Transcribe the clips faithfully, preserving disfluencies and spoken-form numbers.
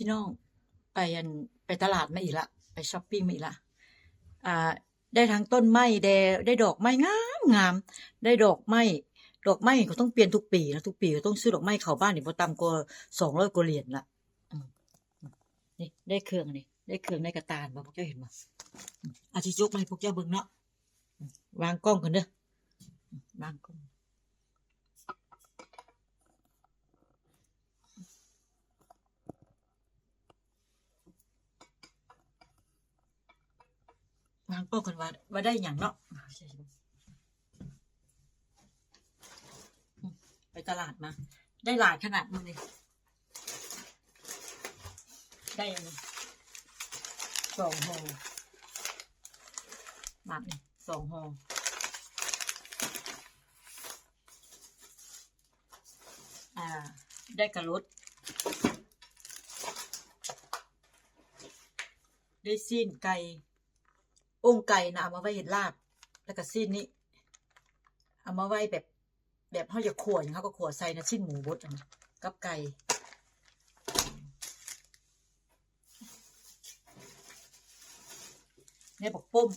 พี่น้อง ไปอัน ไปตลาดมาอีกละ ไปชอปปิ้งมาอีกละ อ่า ได้ทั้งต้นไม้แด ได้ดอกไม้งามงาม ได้ดอกไม้ ดอกไม้ก็ต้องเปลี่ยนทุกปีนะ ทุกปีก็ต้องซื้อดอกไม้เข้าบ้านนี่บ่ต่ำกว่าสองร้อยกว่าเหรียญละ อืม นี่ ได้เครื่องนี่ ได้เครื่องในกระตานบ่ พวกเจ้าเห็นบ่ อืม อาจจะยกมาให้พวกเจ้าเบิ่งเนาะ อืม วางกล้องกันเด้อ อืม วางกล้อง วางกล้องกันว่า ว่าได้หยังเนาะ ไปตลาดมา ได้หลายขนาดมื้อนี้ ได้อันนี้ สองห่อ หมากนี่ สองห่อ อ่า ได้กะรด ได้ซี้นไก่ โอ่งไก่นะ เอามาไว้เฮ็ดลาบ แล้วก็ซี้นนี้ เอามาไว้แบบ แบบเฮาอยากขั่วหยังเฮาก็ขั่วใส่นะ ซี้นหมูบดอะนะ กับไก่ ได้บักป้ม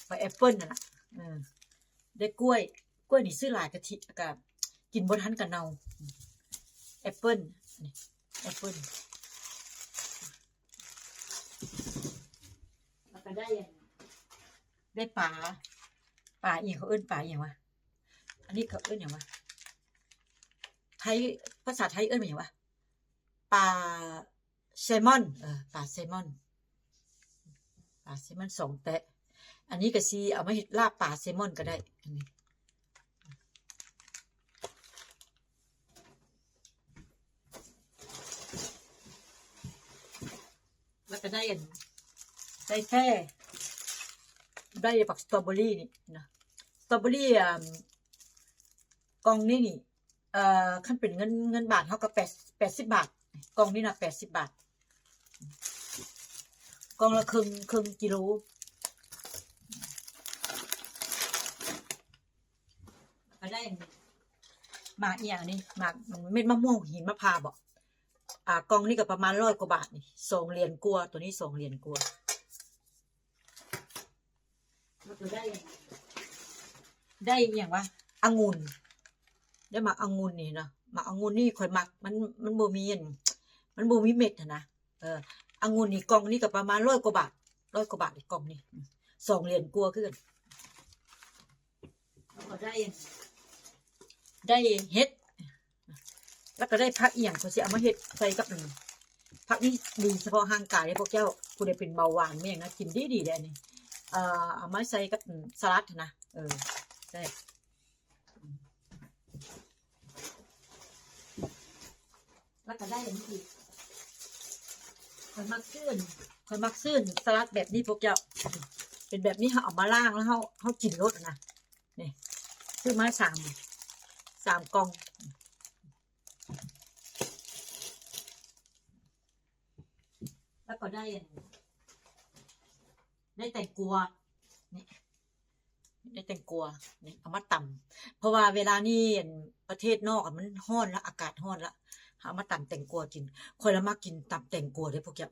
บักแอปเปิ้ลนั่นล่ะ เออ ได้กล้วย กล้วยนี่ซื้อหลายกะทิ กะกินบ่ทันกะเน่า แอปเปิ้ล นี่ แอปเปิ้ล แล้วก็ได้อัน ได้ปลา ปลาอีหยังเขาเอิ้นปลาอีหยังวะ อันนี้เขาเอิ้นหยังวะ ไทย ภาษาไทยเอิ้นว่าหยังวะ ปลาแซลมอน เออ ปลาแซลมอน ปลาแซลมอนสองแตะ อันนี้ก็สิเอามาเฮ็ดลาบปลาแซลมอนก็ได้ อันนี้ แล้วก็ได้อัน ได้แพร่ ได้บักสตรอเบอรี่นี่นะ สตรอเบอรี่ อ่า กล่องนี้นี่ เอ่อ คันเป็นเงิน เงินบาทเฮาก็แปด แปดสิบบาท กล่องนี้นะ แปดสิบบาท กล่องละครึ่ง ครึ่งกิโล ก็ได้ หมากอีหยังนี่ หมากเม็ดมะม่วงหิมพานต์บ่ อ่า กล่องนี้ก็ประมาณร้อยกว่าบาทนี่ สองเหรียญกว่า ตัวนี้สองเหรียญกว่า แล้วก็ได้ ได้อีหยังวะ องุ่น ได้หมากองุ่นนี่เนาะ หมากองุ่นนี่ข้อยมัก มัน มันบ่มีอัน มันบ่มีเม็ดหั้นนะ เออ องุ่นนี่กล่องนี้ก็ประมาณร้อยกว่าบาท ร้อยกว่าบาทอีกกล่องนี่ สองเหรียญกว่าคือกัน แล้วก็ได้ ได้เห็ด แล้วก็ได้ผักอีหยังเขาสิเอามาเฮ็ดใส่กับอัน ผักนี่ดีเฉพาะร่างกายเด้อพวกเจ้า ผู้ใดเป็นเบาหวานมีหยังนะ กินดีๆ เด้ออันนี้ เอ่อ เอามาใส่กับ อืม สลัดนะ เออ ใช่ แล้วก็ได้อันนี้อีก ข้อยมักซื้อ ข้อยมักซื้อสลัดแบบนี้พวกเจ้า เป็นแบบนี้เฮาเอามาล้างแล้วเฮา เฮากินโลดนะ นี่ ซื้อมาสาม สามกล่อง แล้วก็ได้อัน ได้แตงกวา นี่ ได้แตงกวา นี่ เอามาตำ เพราะว่าเวลานี้อันประเทศนอกอะมันร้อนละ อากาศร้อนละ เอามาตำแตงกวากิน ข้อยละมักกินตำแตงกวาเด้อพวกเจ้า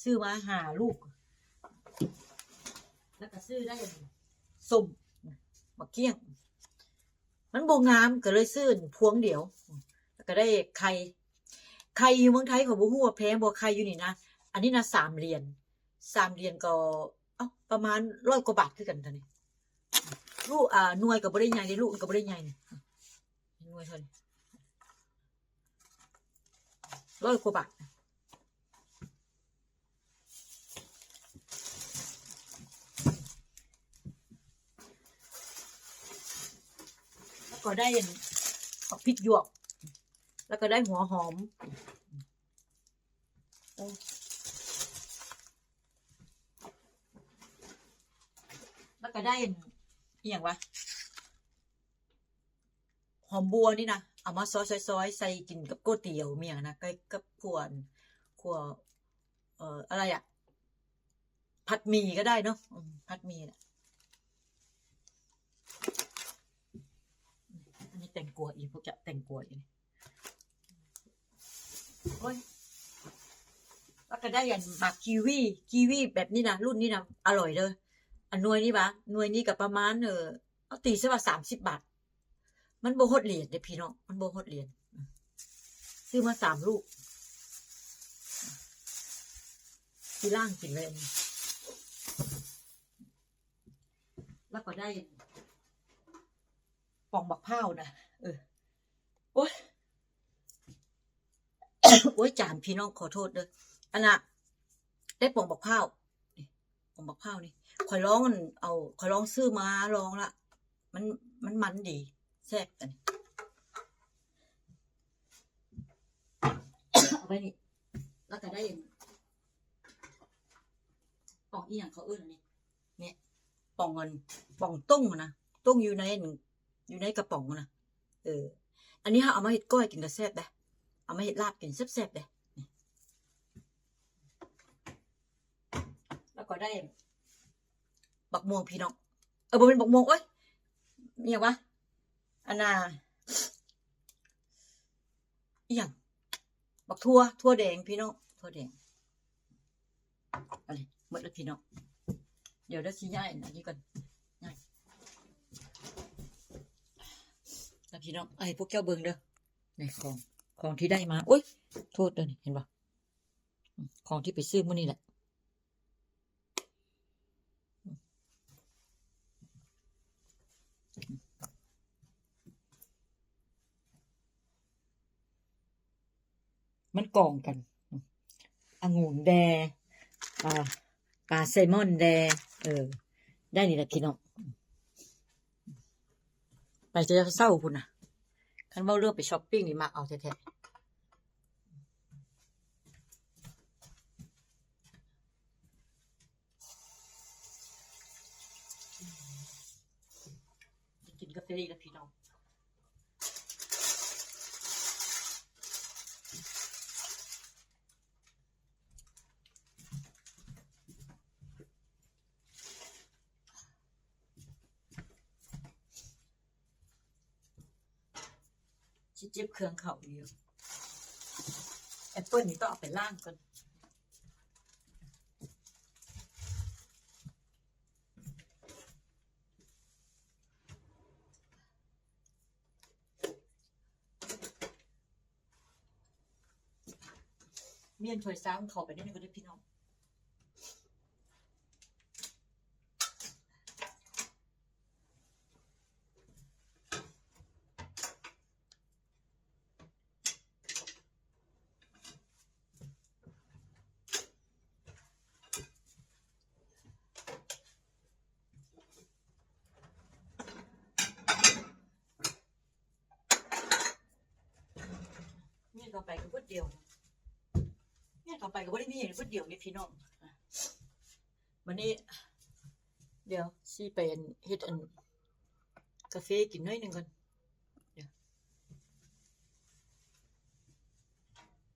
ซื้อมาห้าลูก แล้วก็ซื้อได้อันส้ม บักเกี้ยง มันบ่งามก็เลยซื้อพวงเดียว แล้วก็ได้ไข่ ไข่อยู่เมืองไทยข้อยบ่ฮู้ว่าแพงบ่ ไข่อยู่นี่นะ อันนี้นะ สามเหรียญ สามเหรียญก็ เอ้า ประมาณร้อยกว่าบาทคือกันเท่านี้ ลูก อ่า หน่วยก็บ่ได้ใหญ่เด้ ลูกมันก็บ่ได้ใหญ่นี่ หน่วยเท่านี้ ร้อยกว่าบาท แล้วก็ได้อัน ผักพริกหยวก แล้วก็ได้หัวหอม โอ้ แล้วก็ได้อัน อีหยังวะ หอมบัวนี่นะ เอามาซอยๆๆ ใส่กินกับก๋วยเตี๋ยวเมียนะ ใกล้กับขั่ว ขั่ว เอ่อ อะไรอะ ผัดหมี่ก็ได้เนาะ อืม ผัดหมี่น่ะ อันนี้แตงกวาอีก พวกจะแตงกวาอีก โอ้ย แล้วก็ได้อันหมากกีวี กีวีแบบนี้นะ รุ่นนี้นะ อร่อยเลย อันหน่วยนี้วะ หน่วยนี้ก็ประมาณ เออ เอาตีซะว่าสามสิบบาท มันบ่ฮอดเหรียญเด้พี่น้อง มันบ่ฮอดเหรียญ ซื้อมาสามลูก ที่ล่างกินเลย แล้วก็ได้ ป่องบักพร้าวนะ เออ โอ๊ย โอ๊ย จามพี่น้องขอโทษเด้อ อันน่ะ ได้ป่องบักพร้าว นี่ ป่องบักพร้าวนี่ ข้อยลองอัน เอา ข้อยลองซื้อมาลองละ มัน มันมันดี แซ่บอันนี้ เอาไว้นี่ แล้วก็ได้ ป่องอีหยังเขาเอิ้นอันนี้ เนี่ย ป่องเงิน ป่องตุ้งนะ ตุ้งอยู่ใน อยู่ในกระป๋องนะ เออ อันนี้เฮาเอามาเฮ็ดก้อยกินก็แซ่บเด้ เอามาเฮ็ดลาบกินแซ่บๆเด้ นี่ แล้วก็ได้ บักม่วงพี่น้อง เออ บ่แม่นบักม่วง โอ๊ย อิหยังวะ อันน่ะ อิหยัง บักถั่ว ถั่วแดงพี่น้อง ถั่วแดง อะไร หมดแล้วพี่น้อง เดี๋ยวเด้อสิย้ายอันนี้ก่อน ย้าย แล้วพี่น้อง ให้พวกเจ้าเบิ่งเด้อ ในของ ของที่ได้มา โอ๊ย โทษเด้อนี่ เห็นบ่ ของที่ไปซื้อมื้อนี้แหละ มันกองกัน องุ่นแด่ อ่า ปลาแซลมอนแด่ เออ ได้นี่แหละพี่น้อง ไปจะเศร้าพุ้นนะ คันเว้าเรื่องไปช้อปปิ้งนี่มักเอาแท้ๆ กินกาแฟอีกแล้วพี่น้อง สิเจ็บเครื่องเขาอยู่ แอปเปิ้ลนี่ต้องเอาไปล้างก่อน เมียนถ้วยซ้ำเข้าไปในนี้ก็ได้พี่น้อง เนี่ยต่อไปก็พุดเดียว เนี่ยต่อไปก็บ่ได้มีอย่างพุดเดียวนี่พี่น้อง วันนี้ เดี๋ยวสิไปอันเฮ็ดอันกาแฟกินหน่อยหนึ่งก่อน เดี๋ยว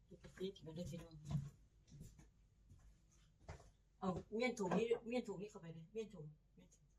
เฮ็ดกาแฟกินก่อนเด้อพี่น้อง เอาเมียนถุงนี้ เมียนถุงนี้เข้าไปเลย เมียนถุง เมียนถุง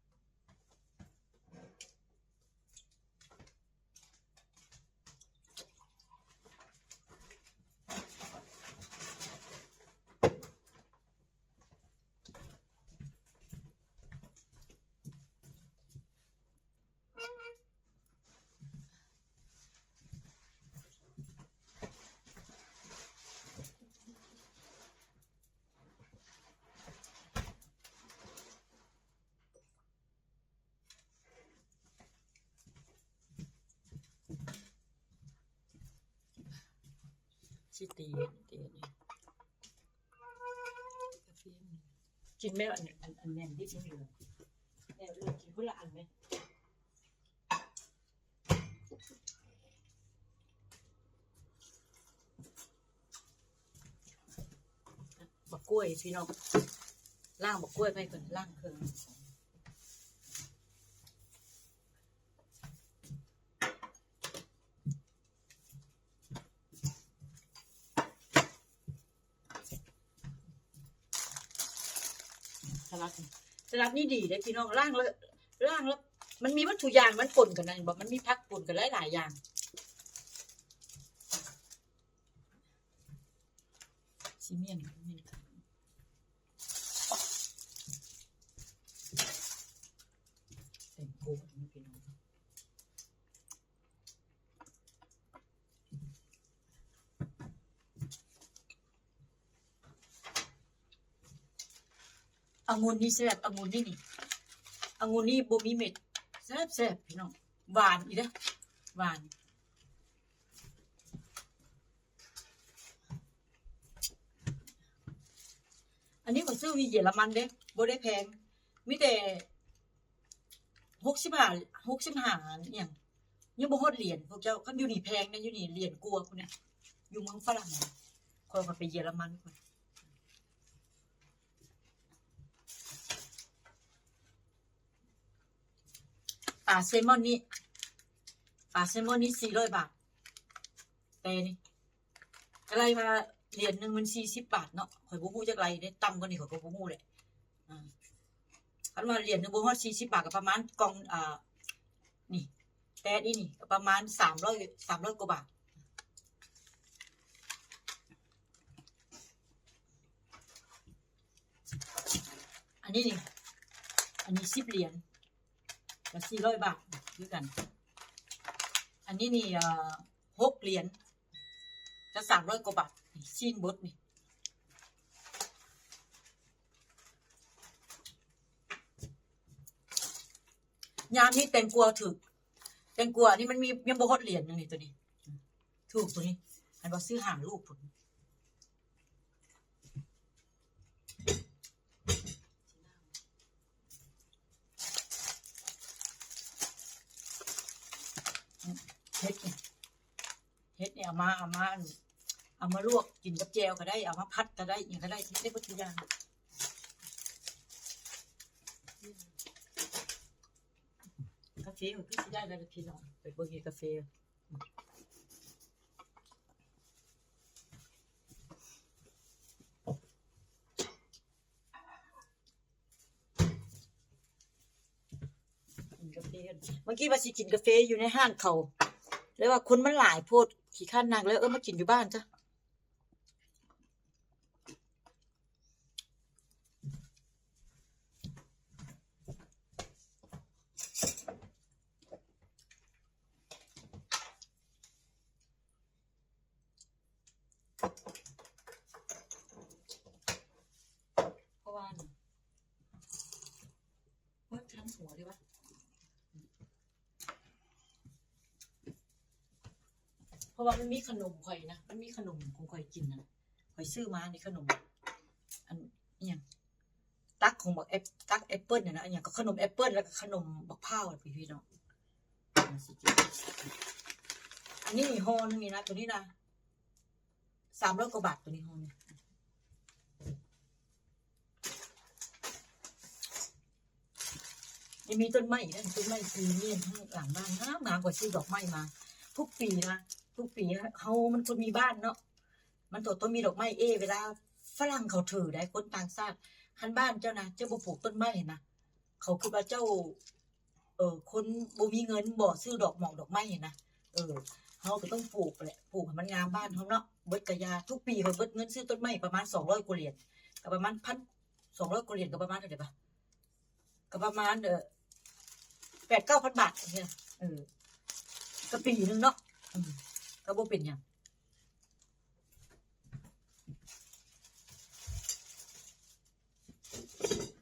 สิตี ตีอันนี้ กินแม่อัน อัน อันแน่นนิดนึงเลย แม่เลือกกินคนละอันไหม บักกล้วยพี่น้อง ล้างบักกล้วยไปก่อน ล้างเครื่อง สลัด สลัดนี่ดีเลยพี่น้อง ล้างแล้ว ล้างแล้ว มันมีวัตถุอย่างมันปนกันนะ เห็นบ่ มันมีผักปนกันหลายๆอย่าง เ อีเมียน อีเมียนค่ะ แต่งโกนนี่พี่น้อง องุ่นนี่แซ่บ องุ่นนี่นี่ องุ่นนี่บ่มีเม็ด แซ่บแซ่บพี่น้อง หวานอีเด้อ หวาน อันนี้ข้อยซื้ออยู่เยอรมันเด้ บ่ได้แพง มีแต่ หกสิบห้า หกสิบห้า อิหยัง ยังบ่ฮอดเหรียญพวกเจ้า คันอยู่นี่แพงนะ อยู่นี่เหรียญกว่าพุ้นน่ะ อยู่เมืองฝรั่งน่ะ ข้อยก็ไปเยอรมันพุ้น ปลาแซลมอนนี่ ปลาแซลมอนนี่สี่ร้อยบาท แต่นี่ ก็เลยว่าเหรียญหนึ่งมันสี่สิบบาทเนาะ ข้อยบ่ฮู้จักไรเด้ ต่ำกว่านี้ข้อยก็บ่ฮู้แหละ อ่า คันว่าเหรียญหนึ่งบ่ฮอดสี่สิบบาทก็ประมาณกล่อง อ่า นี่ แต่นี่นี่ก็ประมาณสามร้อย สามร้อยกว่าบาท อันนี้นี่ อันนี้สิบเหรียญ ก็สี่ร้อยบาทคือกัน อันนี้นี่ เอ่อ หกเหรียญ ก็สามร้อยกว่าบาท นี่ สิ้นเบิดนี่ ยามนี้แตงกวาถูก แตงกวานี่มันมี ยังบ่ฮอดเหรียญหนึ่งนี่ ตัวนี้ ถูกตัวนี้ อันว่าซื้อห้าลูกพุ้น เฮ็ดนี่ เฮ็ดนี่เอามา เอามา เอามาลวกกินกับแจ่วก็ได้ เอามาผัดก็ได้ อิหยังก็ได้ เฮ็ดได้เบิดทุกอย่าง กาแฟก็คือสิได้แล้วล่ะพี่น้อง ไปเบิ่งเฮ็ดกาแฟ กินกาแฟกัน เมื่อกี้ว่าสิกินกาแฟอยู่ในห้างเขา แล้วว่าคนมันหลายโพด ขี้คร้านนั่ง แล้ว เออ มากินอยู่บ้านซะ เพราะว่า เฮ้ย ทั้งหัวเลยวะ เพราะว่ามันมีขนมข่อยนะ มันมีขนมของข่อยกินนะ ข่อยซื้อมานี่ขนม อัน อิหยัง ตั๊กของบักแอป ตั๊กแอปเปิ้ลน่ะนะ อิหยังก็ขนมแอปเปิ้ล แล้วก็ขนมบักพร้าวอะพี่น้อง อันนี้ห่อหนึ่งนี่นะ ตัวนี้นะ สามร้อยกว่าบาท ตัวนี้ห่อหนึ่ง ยังมีต้นไม้อีกนะ ต้นไม้คือเนี่ยข้างหลังบ้านงามงาม กว่าซื้อดอกไม้มา ทุกปีนะ ทุกปีเฮามันคนมีบ้านเนาะ มันต้อง ต้องมีดอกไม้ เอ เวลาฝรั่งเขาถือได้ คนต่างชาติ คันบ้านเจ้านะ เจ้าบ่ปลูกต้นไม้นะ เขาคิดว่าเจ้า เออ คนบ่มีเงินบ่ซื้อดอกหมอกดอกไม้นะ เออ เฮาก็ต้องปลูกแหละ ปลูกให้มันงามบ้านเฮาเนาะ เบิดกะยา ทุกปีข้อยเบิดเงินซื้อต้นไม้ประมาณสองร้อยกว่าเหรียญ ก็ประมาณพัน สองร้อยกว่าเหรียญ ก็ประมาณเท่าใดปะ ก็ประมาณ เออ แปดเก้าพันบาทเนี่ย เออ ก็ปีหนึ่งเนาะ อืม ก็บ่เป็นหยัง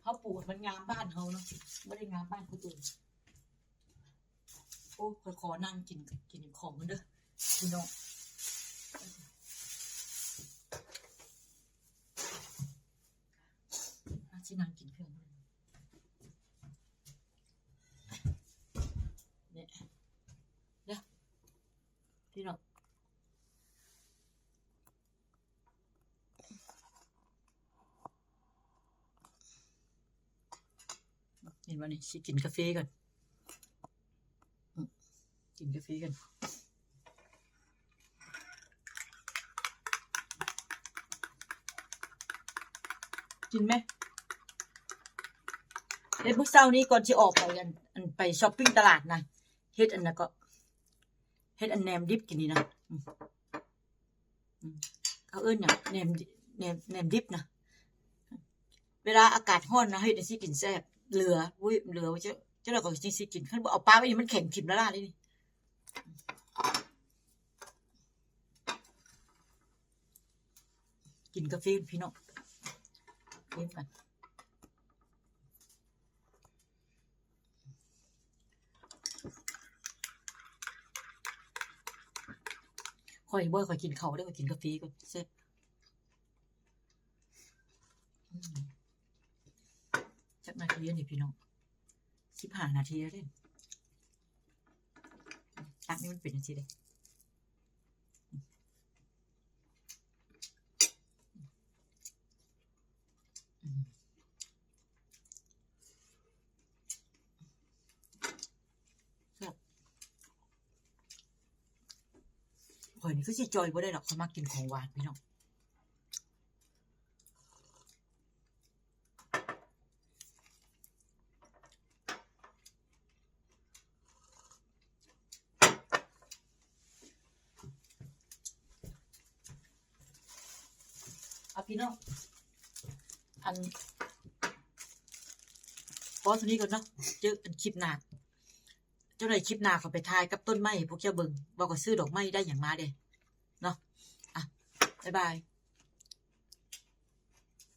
เฮาปลูกให้มันงามบ้านเฮาเนาะ บ่ได้งามบ้านคนอื่น โอ้ ข้อยขอนั่งกิน กินของมันเด้อ พี่น้อง อาสินั่งกินเพื่อน เนี่ย เด้อ พี่น้อง เห็นบ่นี่ สิกินกาแฟก่อน อืม กินกาแฟก่อน กินไหม เฮ็ดมื้อเช้านี้ก่อนสิออกไปอัน อันไปช็อปปิ้งตลาดนะ เฮ็ดอันนั้นก็ เฮ็ดอันแหนมดิบกินนี่นะ อืม อืม เขาเอิ้นหยัง แหนมดิ- แหนม แหนมดิบนะ เวลาอากาศร้อนนะ เฮ็ดจั่งซี้กินแซ่บ เหลือ อุ้ย เหลือไว้เจ้า เจ้าหน่อยก็จั่งซี้กิน คันบ่เอาปะไว้นี่มันแข็งถิ่มละลายเลยนี่ กินกาแฟพี่น้อง เล่นกัน ข่อยบ่ ข่อยกินข้าวเด้อ ข่อยกินกาแฟก่อน แซ่บ อืม จักนาทีแล้วนี่พี่น้อง สิบห้านาทีแล้วเด้ ตักนี่มันเป็นจั่งซี้เด้ อืม แซ่บ ข่อยนี่คือสิจ่อยบ่ได้ดอก ข่อยมักกินของหวานพี่น้อง เอาพี่น้อง อัน พอเท่านี้ก่อนเนาะ เจอกันคลิปหน้า เจ้าหน่อยคลิปหน้าข่อยไปถ่ายกับต้นไม้ให้พวกเจ้าเบิ่ง ว่าข่อยซื้อดอกไม้ได้หยังมาเด้ เนาะ อ่ะ บ๊ายบาย